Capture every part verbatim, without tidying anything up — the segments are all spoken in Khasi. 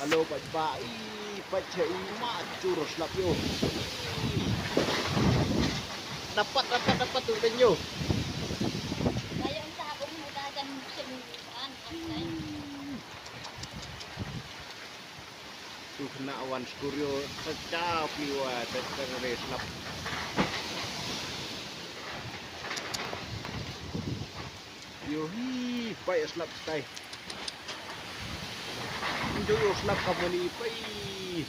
Hello, bye bye. Bye, bye, ma, chur slap yo. Dapat, dapat, dapat tu, ben yo. Tu kena wan skurio, sejak liwa, sejak re slap. Yo hi, bye slap stai. Njo yo slap ka moni, bye.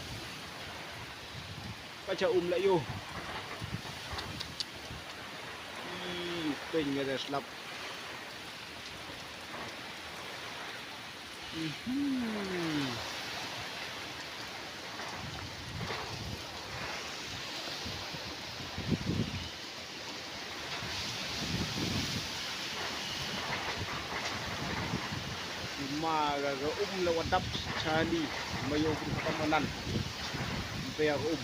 Ka cha um la yo. Ih, peng nga da slap. Mhm. Ma ga ga um la wadap chali ma yo kum kamanan. Bea um.